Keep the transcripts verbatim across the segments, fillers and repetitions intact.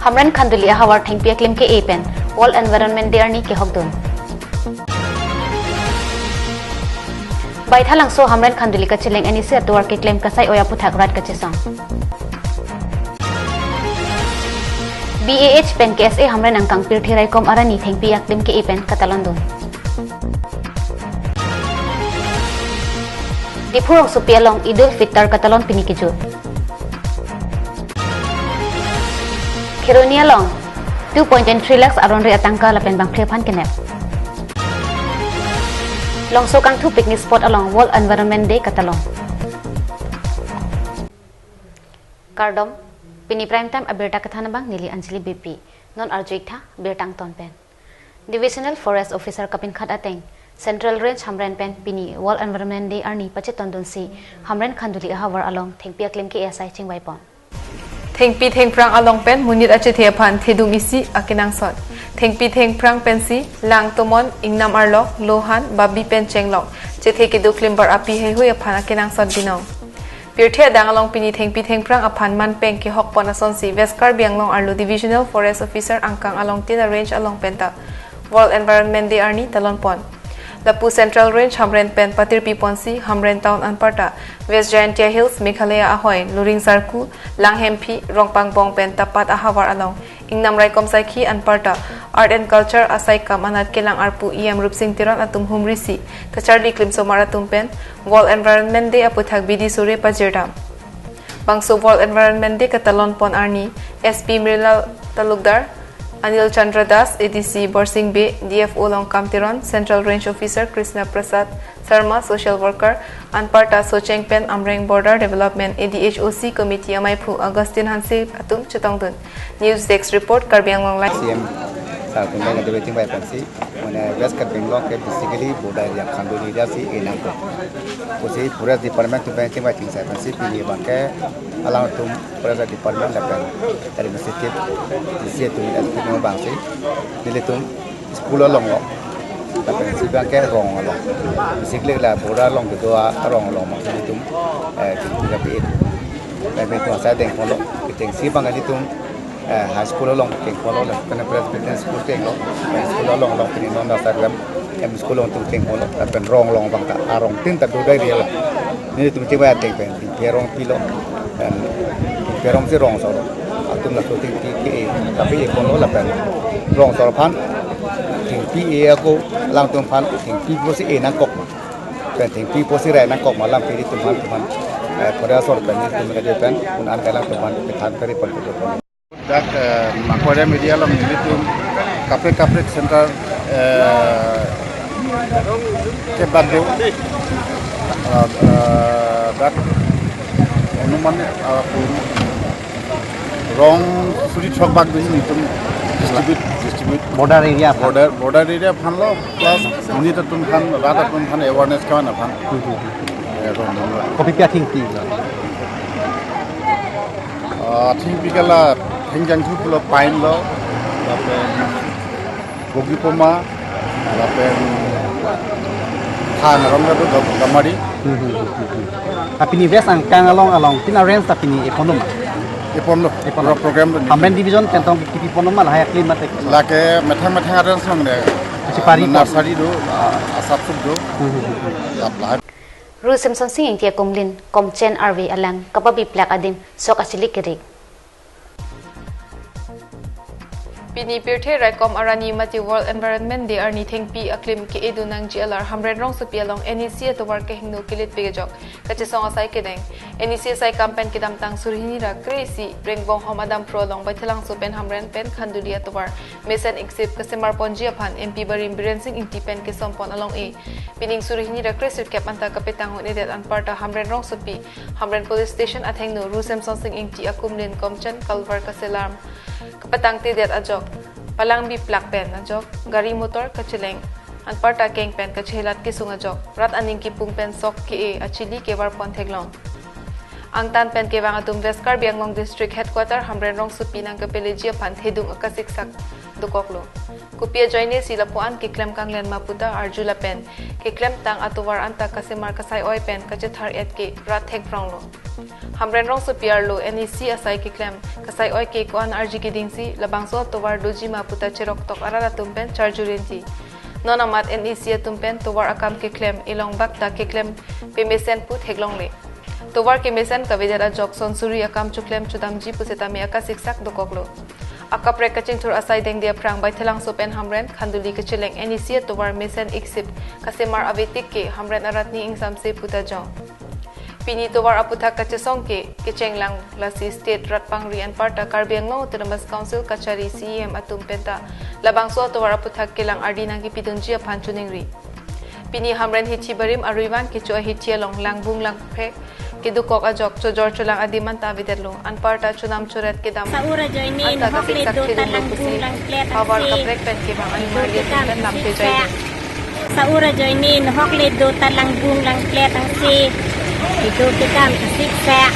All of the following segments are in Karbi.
Hamren Khanduli ahavar thengpi aklim ke-e pen World Environment Day arni kehokdun. Baithalangso Hamren Khanduli kacheleng N E C atovar keklem kasai oi aphuthak rat kachesong. B A H pen K S A Hamren angkang pirthe raikom arni thengpi aklim ke-e pen katalondun. Diphu rongsopi along Eid ul Fitr katalon pini kejut. Kheroni along two point three lakhs aron-re atangka lapen bangphli aphan kenep. Longso Kangthu picnic spot along World Environment Day katalon. Kardom, pini Prime Time abirta kethan abang neli Anjali Beypi. Non arju-ik tha birta angton pen. Divisional Forest Officer kapinkhat ateng Central Range Hamren pen pini World Environment Day arni pachetondunsi Hamren Khanduli ahavar along thengpi aklim ke-e asai chingvaipon. Thengpi thengphrang along pen monit achethe aphan thedung isi akenangsot. Thengpi thengphrang pensi lang, tomon, ingnam arlok, lohan, babi pen chenglok chethe kedo klimbar api heihui aphan akenangsot binong. Pirthe adang along pini thengpi thengphrang aphan manpeng kehokpon asonsi West Karbi Anglong arlo Divisional Forest Officer angkang along Tina Range along penta World Environment Day arni talonpon. Lapu Central Range Hamren pen patirpiponsi Hamren Town anparta West Jaintia Hills, Meghalaya ahoi, Luring Sarku, Langhemphi, Rongpangbong pen tapat ahavar along ingnam raikom saikhi anparta Art and Culture asaikam anat kelang arpu E M Rupsing Teron atum humrisi kacharli klimsomar atum pen World Environment Day aphuthak bidi sore pajirdam. Bangso World Environment Day katalonpon arni S P Mirlal Talukdar, Anil Chandra Das, A D C Borsing Bey, D F O Longkam Teron, Central Range Officer Krishna Prasad Sarma, social worker, anparta Socheng pen Amreng Border Development A D H O C Committee amaiphu Augustine Hanse atum chetongdun. News Desk Report, Karbi Anglong Live. C M sir atum pen kado chingvaiponsi, mane West Karbi Anglong ke basically border area, Khanduli area si e nangkok pusi Forest Department atum pen chingvai chingsai ponsi pini abang ke alangtum Forest Department lapen administrative D C atum, S P atum abangsi nelitum school along lo. Lapen si abang ke rong along. Basically la border along kedo arong along abang nelitum, eh, chingki kapi-et. Lapen itum asai dengponlo. Ketengsi abang nelitum, eh, high school along dengponlo, lapen Presbyterian school denglo. High school along along pini non dasar lam M school along atum dengponlo. Lapen rong along abang ta arong tin ta dodai dia lo. Nelitum chingvai ateng pen thengpi arong pilo, pen thengpi arong si rong asor atum laso thengpi ke-e, kapi-eponlo lapen rong asor aphan thengpi e ako alangtum aphan thengpi pusi e nangkok ma, pen thengpi pusi rai nangkok ma, lam piri atum aphan atum aphan, eh, pada asor pen nelitum kado pen un-an ke alangtum aphan kethan kari pon kado pon. Dak, eh, Mangkok area along nelitum kaprek kaprek center, eh, kebak do. Eh, eh, dak anuman, eh, rong suri throk bak do nelitum distribute, distribute. Border area aphan. Border, border area aphan lo plus monit atum aphan, rat atum aphan awareness kevan aphan. Hmm, hmm, hmm. Eh, rong, rong, rong. Kopi pi athengpi lo? Ah, athengpi ke la, thengpi kangthu pulo pine lo, lapen bogipoma, lapen thang arong kado gam-, gamari. Hmm, hmm, hmm, hmm, hmm. Apini West angkang along along Tina Range ta pini eponlo ma? Eponlo. Eponlo. Pro-, program lo. Hamren division pen tong kipi ponlo ma lahai aklim mate? Lake methang methang a-range along de. Sipari ko? Nursery do, ah, asap sup do. Hmm, hmm, hmm, hmm. Lap lahai. Ru Semsonsing Ingti akumlin Komchen arve alang kapabiplak adim sok achili kerik. Pini pirthe raikom arni mate World Environment Day arni thengpi aklim ke-edun nangji alar Hamren rongsopi along N E C atovar kehingno kilit pik ajok kachesong asai kedeng. N E C asaikam pen kedamtang suri hini ra kre-isi Rengbonghom adamphro along Baithalangso pen Hamren pen Khanduli atovar mesen iksip kasemarponji aphan M P barim Biren Sing Ingti pen kesompon along-e. Pining suri hini ra kre-sirkep anta kapetang un-edet anparta Hamren rongsopi, Hamren Police Station athengno Ru Semsonsing Ingti akumlin Komchen Kalvar kaselam kapatangtedet ajok, palangbiplak pen ajok, gari motor kacheleng anparta keng pen kachelat kesung ajok, rat aning kipung pen sok ke-e achili kevarpon theklong. Angtan pen kevang atum West Karbi Anglong District Headquarter Hamren rongsopi nangkepeleji aphan thedung akasiksak dokoklo. Kopi ajoine si lapu-an keklem kanglen ma puta arju lapen keklemtang atovar anta kasemar kasai-oi pen kachethar-et ke rat thekphrong lo. Hamren rongsopi arlo N E C asai keklem kasai-oi ke ko-an arji keding si labangso atovar doji ma puta cheroktok arat atum pen charju rinti. Non amat N E C atum pen tovar akam keklem elong bak ta keklem pemesen pu theklongle. Tovar kemesen kavedet ajok son suri akam choklem chodamji pusitame akasiksak dokoklo. Akaprek kachingthur asai dengdi aphrang Baithalangso pen Hamren Khanduli kacheleng N E C atovar mesen iksip kasemar avetik ke Hamren arat ni ingsamse puta jong. Pini tovar aputhak kachesong ke kechenglang lasi state rat pangri anparta Karbi Anglong Autonomous Council kachari C E M atum penta labangso atovar aputhak kelang ardi nangkepidunji aphan choningri. Pini Hamren hithi barim arui vang kecho ahithi along langbung langphrek kedokok ajok chojor cholang adim anta avedetlo, anparta chonam choret kedam Saur ajoine anta nahok le kasiksak do ta thedunlo langbung pusi langplet havar angse. Kaprek pen kevang Kedo animal kedam pen lamte kasiksak. Jai. Saur ajoine nahok le do ta langbung langplet angse. Kedo kedam kasiksak.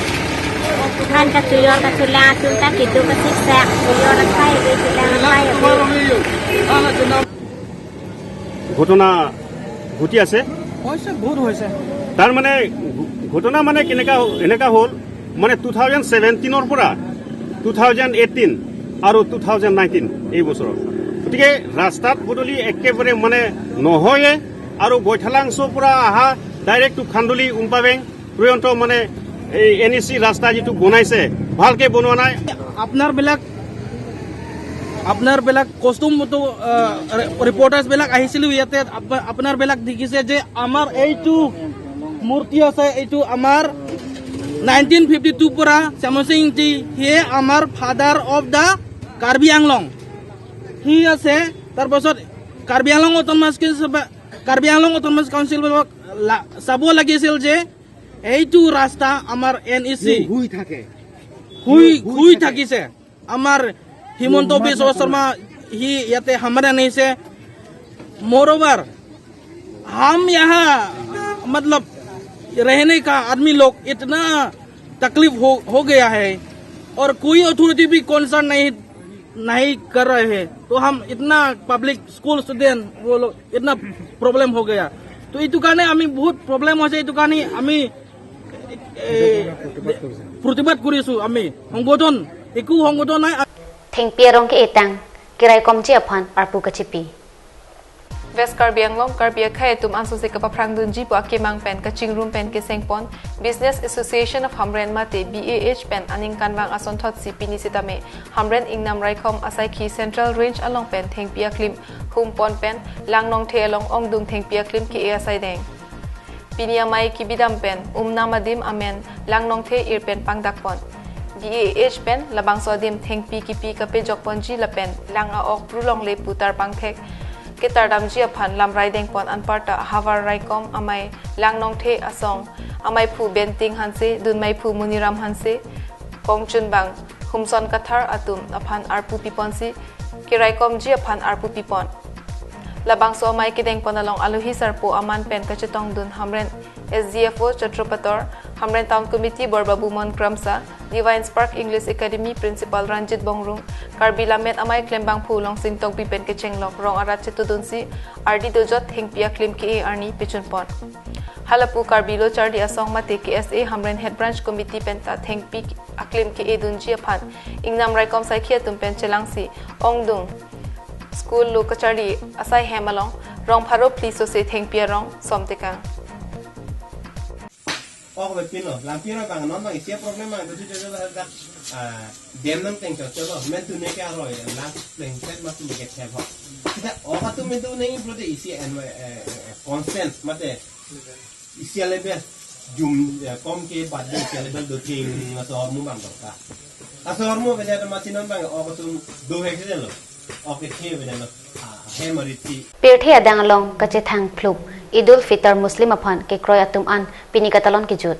Phan kachoyor kacholang atum ta kedo kasiksak. Choyor apai ave, cholang apai ave. ঘটনা ঘটি আছে। হৈছে, বহুত হৈছে। তাৰ মানে ঘ-, ঘটনা মানে কেনেকা, এনেকা হ'ল, মানে টু থাউজেণ্ড ছেভেণ্টিনৰ পৰা টু থাউজেণ্ড এইটিন আৰু টু থাউজেণ্ড নাইনটিন এই বছৰত। গতিকে ৰাস্তাত পদূলি একেবাৰে মানে নহয়ে, আৰু বৈঠালাংচৰ পৰা অহা ডাইৰেক্ট টু খান্দুলি উম্পাবেং পৰ্যন্ত মানে এই এন ই চি ৰাস্তা যিটো বনাইছে, ভালকে বনোৱা নাই। আপোনাৰবিলাক, আপোনাৰবিলাক কষ্টুম মতো, আহ, ৰে-, ৰিপৰ্টাৰ্ছবিলাক আহিছিলোঁ ইয়াতে। আপ-, আপোনাৰবিলাক দেখিছে যে আমাৰ এইটো মূৰ্তি আছে, এইটো আমাৰ নাইনটিন ফিফটি টু পৰা শ্যামল সিং ইংতি, he আমাৰ father of the Karbi Anglong। He আছে, তাৰপাছত কাৰ্বি আংলং অট'নমাছ কাউন্সিল, কাৰ্বি আংলং অট'নমাছ কাউন্সিলবিলাক লা-, চাব লাগিছিল যে এইটো ৰাস্তা আমাৰ এন ই চি শুই থাকে। শুই, শুই শুই থাকে। থাকিছে। আমাৰ হিমন্ত বিশ্ব শৰ্মা, সি ইয়াতে হামাৰে আনিছে। Moreover, हम यहाँ, मतलब, रहने का आदमी लोग इतना तकलीफ हो, हो गया है और कोई अथॉरिटी भी कंसर्न नहीं, नहीं कर रहे हैं। तो हम इतना पब्लिक, स्कूल स्टूडेंट, वो लोग इतना प्रॉब्लम हो गया। তো এইটো কাৰণে আমি বহুত প্ৰব্লেম হৈছে, এইটো কাৰণে আমি, এ, প্ৰতিবাদ কৰিছোঁ আমি। সংগঠন, একো সংগঠন নাই। Thengpi arong ke-etang, keraikomji aphan arpu kachipi. West Karbi Anglong, Karbi akhei atum ansose kapaphrangdunji pu akemang pen kachingrum pen kesengpon Business Association of Hamren mate B A H pen aningkanvang asonthotsi pini sitame Hamren Ingnam Raikom asaikhi Central Range along pen thengpi aklim humpon pen Langnongthe along ongdung thengpi aklim ke-e asai deng. Pini amei kebidam pen Umnam adim amen Langnongthe ir pen pangdakpon. B A H pen labangso adim thengpi kipi kapejokponji lapen lang a-ok prulongle pu tarpangthek ketardamji aphan lamrai dengpon anparta havar raikom amei Langnongthe asong, ameiphu Benting Hanse, dunmeiphu Muniram Hanse, kongchunbang Humson Kathar atum aphan arpu piponsi keraikomji aphan arpu pipon. Labangso amei kedengpon along alohi sarpo aman pen kachetongdun Hamren S D F O Chhatrapator, Hamren Town Committee Borbabu Mon Kramsa, Divine Spark English Academy Principal Ranjit Bongrung, Karbi Lammet Amei klembangphu Longsing Tokbi pen kechenglok rong arat chetudunsi ardi dojot thengpi aklim ke-e arni pechunpon. Halapu Karbi Lo Charli Asong mate K S A Hamren Head Branch Committee penta thengpi aklim ke-edunji aphan Ingnam Raikom saikhi atum pen chelangsi ongdung school lo kacharli asai hem along rong pharo phli sose thengpi arong somtekang. Ok, bepin lo, lampi ra bang non bang isi a-problem bang, dosi dosi dak, ah, dem nang teng chot chot lo, men tu ne kya ro, lang teng set ma tu ne ke chep ho. Kita ok tu men tu ne prode isi en, eh, eh, eh, constant, mate isi a-level jum, eh, kom ke bad de isi a-level do ting, laso hormu bang dorkar. Laso hormu beda de masi non bang, ok tu do he ke lo, ok ke the beda lo, ah, he mari thi. Pirthe adang along kachethang phlup Eid ul Fitr Muslim aphan kekroi atum an pini katalon kejut.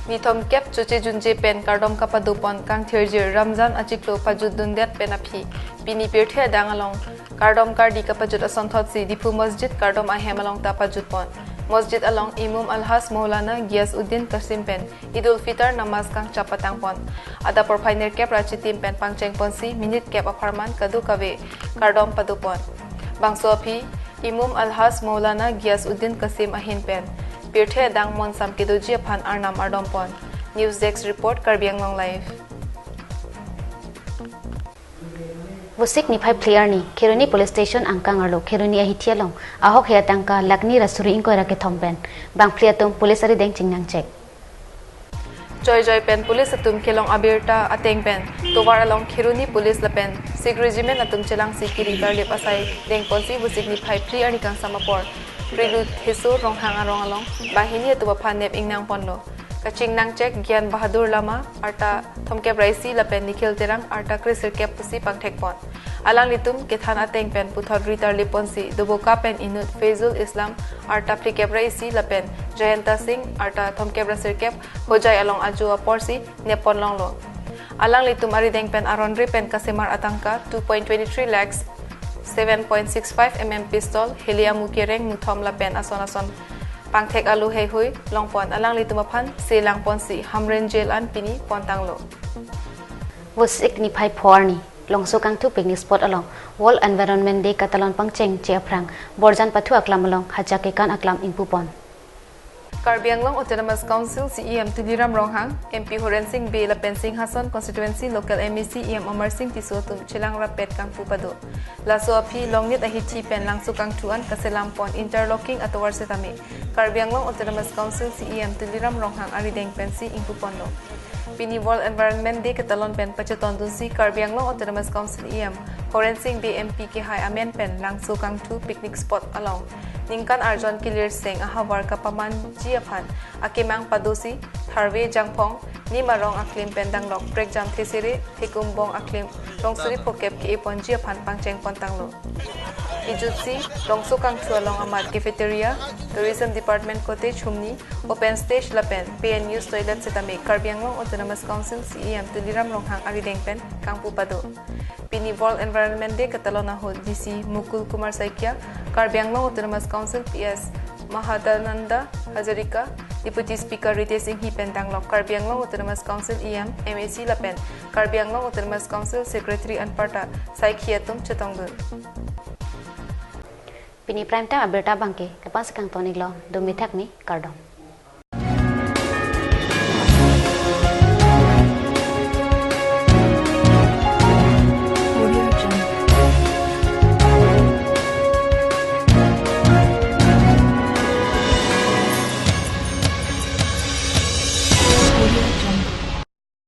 Nithom kep choche junje pen kardom kapadopon kangthirjir Ramzan achiklo pajutdundet pen aphi pini pirthe adang along kardom kardi kapajut asonthotsi Diphu Masjid kardom ahem along ta pajutpon. Masjid along Imam Alhaj Maulana Giyas Uddin Qasim pen Eid ul Fitr namaz kangchap patangpon. Adap porphai nerkep ra chitim pen pangchengponsi minute kep apharman kadokave kardom padopon. Bangso aphi Imam Alhaj Maulana Giyas Uddin Qasim ahin pen pirthe adang monsam kedoji aphan arnam ardompon. News Desk Report, Karbi Anglong Live. Vosik niphai phli arni, Kheroni Police Station angkang arlo Kheroni ahithi along ahok he atangka lakh ni ra suri ingkoi ra kethom pen bangphli atum police arideng chingnangchek. Joijoi pen police atum kelong abirta ateng pen tovar along Kheroni Police lapen Sikh Regiment atum chelangsi kiri karlip asai dengponsi vosik niphai phli arni kangsam apor Prilu Theso Ronghang arong along banghini atum aphan nep ingnangponlo. Kachingnangchek Gyan Bahadur Lama arta thomkep ra isi lapen Nikhil Terang arta kresirkep pusi pangthekpon. Alanglitum kethan ateng pen puthot ri tarliponsi Doboka pen inut Faizul Islam arta phlikep ra isi lapen Jayanta Singh arta thomkep ra sirkep Hojai along ajo aporsi neppon longlo. Alanglitum arideng pen aron re pen kasemar atangka two point two three lakhs, seven point six five mm pistol, heli amu kereng muthom lapen ason ason pangthek alu heihui longpon. Alanglitum aphan se langponsi Hamren Jail an pini pontanglo. Vosik niphai pho arni, Longso Kangthu picnic spot along World Environment Day katalon pangchengche aphrang Borjan Pathu aklam along hajak kekan aklam ingpupon. Karbi Anglong Autonomous Council C E M Tuliram Ronghang, M P Horen Sing Bey lapen Singhason Constituency Local M A C E M Amar Sing Tisso atum chelang rapet kangpu pado. Laso aphi longnit ahithi pen Longso Kangthu an kaselampon interlocking atovar setame Karbi Anglong Autonomous Council C E M Tuliram Ronghang arideng pensi ingpuponlo. Pini World Environment Day katalon pen pachetondunsi Karbi Anglong Autonomous Council E M Horen Sing Bey M P kehai amen pen Longso Kangthu picnic spot along ningkan arjon kilirseng ahavar kapamanji aphan akemang padosi tharve jangphong nim arong aklim pen danglok prekjam thesere thekumbong aklim rongsuri phokep ke-eponji aphan pangchengpontanglo. Ijutsi Longso Kangthu along amat cafeteria, Tourism Department cottage humni, open stage lapen P N U's toilet setame Karbi Anglong Autonomous Council C E M Tuliram Ronghang arideng pen kangpu pado. Pini World Environment Day katalon ahut D C Mukul Kumar Saikia, Karbi Anglong Autonomous Council P S Mahadananda Hazarika, Deputy Speaker Ritesh Enghi pen danglok Karbi Anglong Autonomous Council E M, M A C lapen Karbi Anglong Autonomous Council Secretary anparta saikhi atum chetongdun. Pini prime time abirta abangke lapu-an si kangton-iklo, dumi thakmi, kardom.